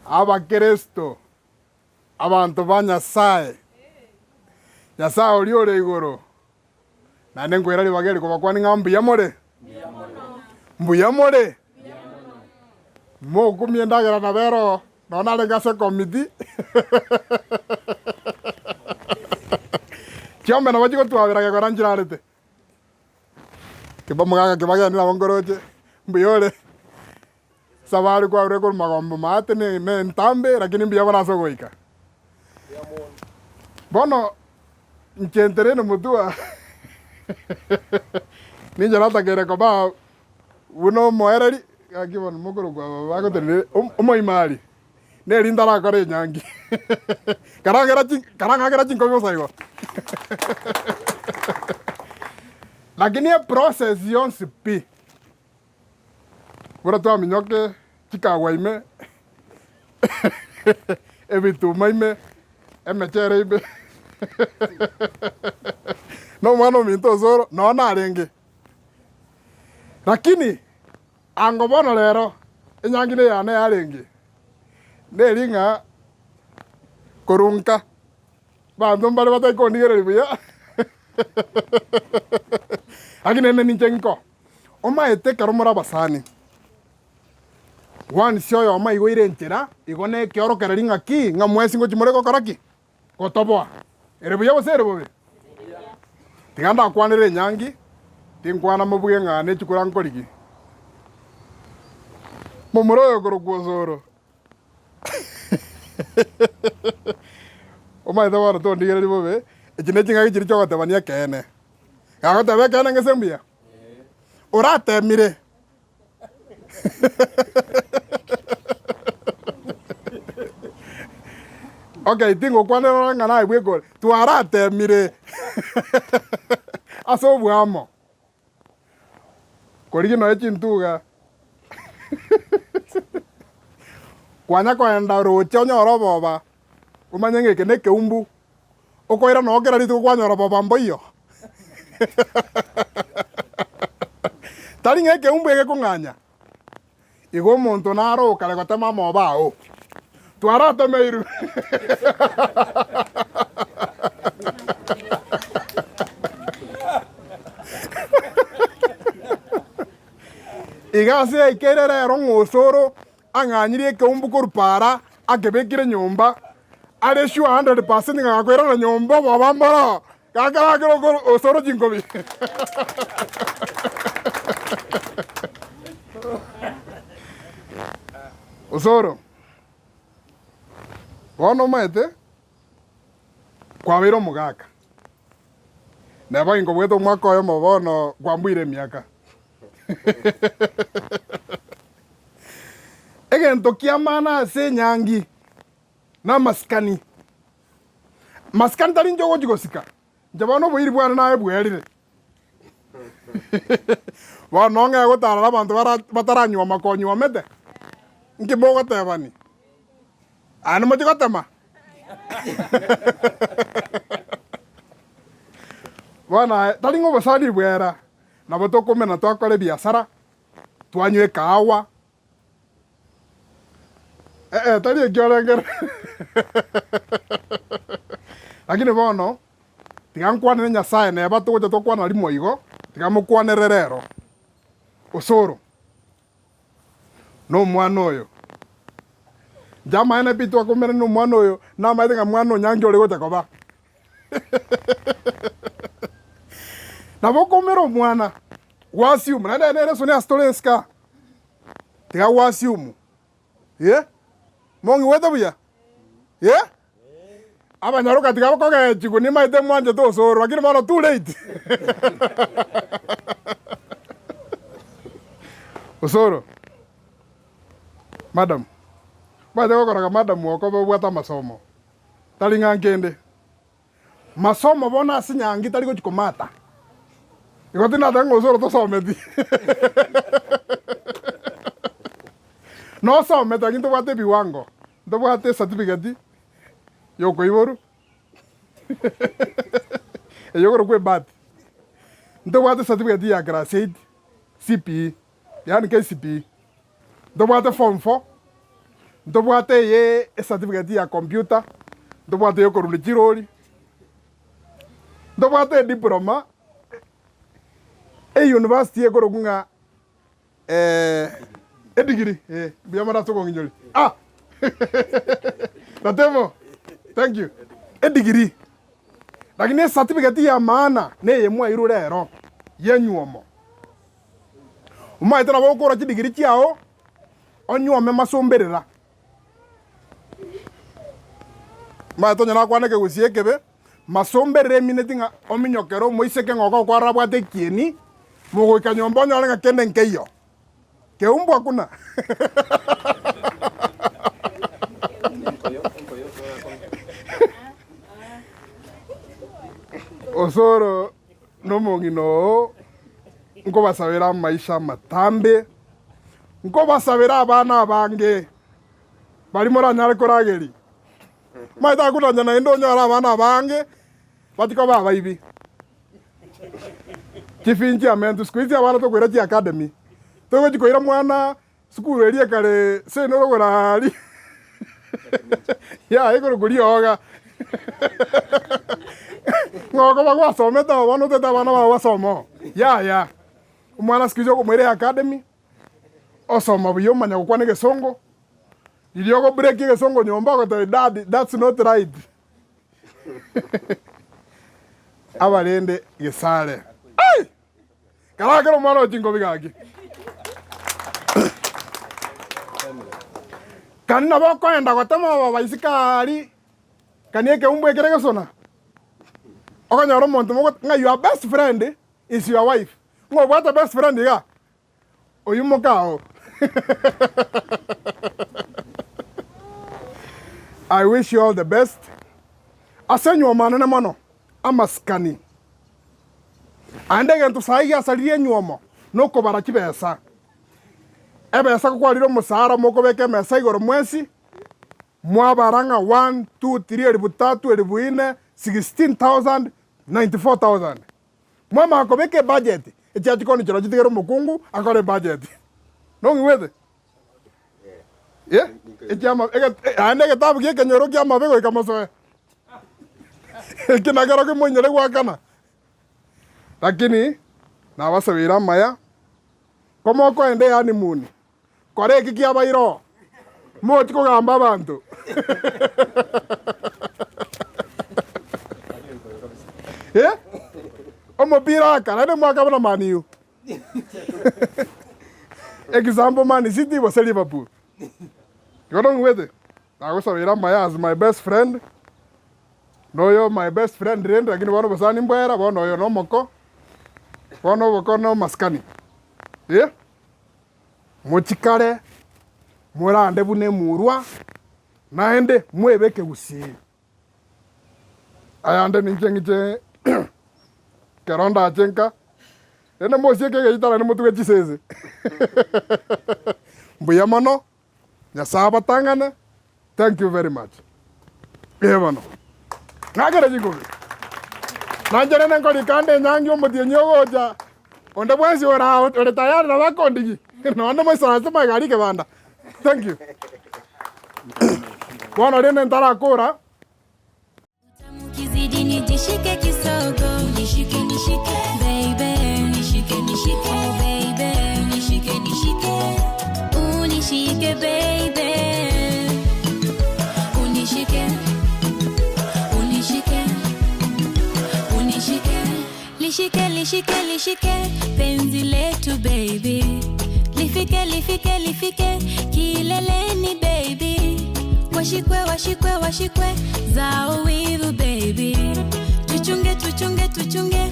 Abakeresto, abanto ba Nyasae, Nyasae oria ore igoro, naende nkoira ribaga eri kobakwania ng'a mbuya more? Mbuya more? Mokumie endagera nabo ere oo, nonya narenge ase ekomiti, chiombe nabo chigotwabera gekora nchirarete. Omogaka kebagende nabo nkoroche, mbuya ore, esabari kwarure korwa magombo maate ne ne entambe lakini mbuya bono ase ogoika. Bono inche nterene motwe ninche natakeire koba buna omoereri, gaki bono mokorokwa aba bagotenenera omoimari. Neri ntarakore enyangi. Karang'era chi karang'akera chinkobi bosa igo. Lakini eprocess yonsi pi, buna twaminyoke chikagwa ime, ebituma ime, emechere ime, na omwana ominto osoro noo narenge. Lakini. Ango bono rero enyangi neyane yarenge, neri ng'a korwa nka abanto mbare batari kondigereria buya, lakini naende ninche nko. Omaete ekero more abasani, once oyomo aigoire enchera, igo na ekeorokererio ng'aki, ng'a mwensi ngochia more gokora ki? Gotoboa. Ere buya gose ere bobe? Tiga ndakwanere enyangi, tinkwana mobuge ng'a nechikura nkorigi. Momura oyo okorokwa Osoro. Omanyete bono tondigereria bobe, echi ne ching'aki chiria chiogotebania ekeene. Gagoteba ekeene ng'ese mbuya? Oratemire. Okay, tingokwanera ore ng'a naye bweka ore, twaratemire ase oboamo, korigia nonya chintuga kwanya koenda roche onyore oboba, omanye ng'a eke na ekeumbu, okoira noo kera rituko kwanyora oboba mboiyo. Tari ng'a ekeumbu egekong'anya, igo omonto naro okare gotema amoba ao. Twaratemeirwe. Iga ase yaikeire rero ng'a osoro ang'anyirie ekeumbu korwa paara, akebekire nyomba, are sure 100% ng'a gakoirana nyomba oboba mboro. Gakarakera okoro osoro chinkobi. Osoro, bono omanyete kwabeire omogaka, neba inkobwete omwaka oyomo bono kwambuire emiaka. Egento kia maana ase enyangi namasikani. Masikani tari inche ogochia gosika, inche bono oboiri bwane naye bwerire. Bono ng'e gotarora abanto bara bataranyuoma konyuomete? Nki mogotebani? Aye nimochie gotema? Bono aye, tari ng'a obosani bwera, nabo tokomena twakora ebiasara, twanywa ekahawa, Ee, tari ekio orengere. Lakini bono, tiga nkwanere Nyasaye neba togocha tokwana rimo igo, tiga mokwanere rero. Osoro, na omwana oyo. Inche amaene pi twakomerana na omwana oyo, namaete ng'a mwana onyangi ore gocha koba. Nabo okoumera omwana, gwasiuma, naende nere esoni ase tore ensika. Tiga gwasiumu, eh, mong'igwete buya? Eh, abanyaroka tiga bakogechigwa nimaete mwanchete osoro lakini bono too late. Osoro, madam, omanyete gokoroka madam okoba obwate amasomo, tari ng'a nkende. Masomo bono ase nyangi tari gochia komata. Igo tindateba ng'a osoro tosometi. Nosomete lakini tobwate ebiwango, ntobwate ecertificate ya okoiborwa, eywo ekorokwa ebirth, ntobwate ecertificate ya class eight, CPE. yaani KCPE, ntobwate form four, ntobwate eye ecertificate ya computer, ntobwate eya okorunda chirori, ntobwate ediploma, eyunivasiti ekorokwa ng'a Edigiri, eh, mbuya mono ase okong'inyoria. Ah! Ratemo, thank you. Edigiri. Lakini ecertificate ya maana neye mwairwe rero, yenywomo. Omaete nabo okora chidigiri chiao, onywome masomberera. Omanyete onye nakwana ekegusii ekebe, masomberera emineti ng'a ominyokere omoiseke ng'a ogokwarora abwate ekieni, mogoika nyomba onyore ng'a kende nkeiyo. Keumbwa kuna. Osoro nomong'ina oo nkobasabera amaisha amatambe, nkobasabera abana abange baria moranyare korageria. Omanyete akunanya naende onyore abana abange bachi koba abaibi. Chifee nchiamentwe siku hizi abana tokoira chiacademy, togochi koira mwana sukuru eria ekare sende orogoro aria yaya ekorokwa rioga ng'a okoba gwasomete abo bono otagete abana bao basome oo, yaya. Omwana siku hizi okomoira eacademy, osoma buya omanya gokwana egesongo, riria ogo break egesongo nyomba ogotebia dad that's not right. Abarende gesare. Ai! Karakere omwana o chinkobi gaki. Kani nabo okoenda gotema ababaiseke aria, kani ekeumbu ekere gesona, okonyora omonto mogo ng'a your best friend is your wife. Ng'a obwate best friend igaa, Oyio mokao. I wish you all the best. Ase enywomo anene mono, amasikani. Aende egento saii giasaririe enywomo, nokobara chibesa. Ebesa gokwarire omosara mokobeka emesa igoro mwensi, mwabara ng'a one, two, three, elifu tatu, elifu ine, 16,000, 94,000. Mwamanya kobeka ebudget, echiachi chikoni chirochio chitigere omokungu akore ebudget. Nong'igwete? Eh, echiama ege naende egetabu gia ekenyoro kia amabe goika mosoe. Eki nakero kimoinyore goakana. Lakini nabasabeire amaya, komokoenda ehoneymoon, kora eki kiabaire oo, mochi kogamba abanto. Eh, omopira aka naende mwaka buna Man U. Example Man City gose Liverpool. Igo nong'igwete? Nagosabeire amaya as my best friend, noyo my best friend rende lakini bono obosani mbwera, bono oyo nomoko, bono oboko nomasikani. Eh. Mochikare, morande buna emurwa, naende mwebeke gusii. Ayande ninche ng'iche ekero ndache nka, rende mosieke egeita naende motuge chisese. Mbuya mono, Nyasae abatang'ane, thank you very much. Ee bono, ng'akere chikobi, nainche rende nkorika ande enyangi omotienyi ogocha, onde bwensi ore aa ore tayari nabo akondigia, nonye moisaranse magega aria ekebanda. Thank you. Bono rende ntarakora. Ukizidi nijishike kisogo nishike nishike baby nishike nishike oh baby nishike nishike unishike baby unishike unishike unishike lishike lishike lishike penzi letu baby lifike lifike lifike kileleni baby washikwe washikwe washikwe zao wivu baby tuchunge tuchunge tuchunge.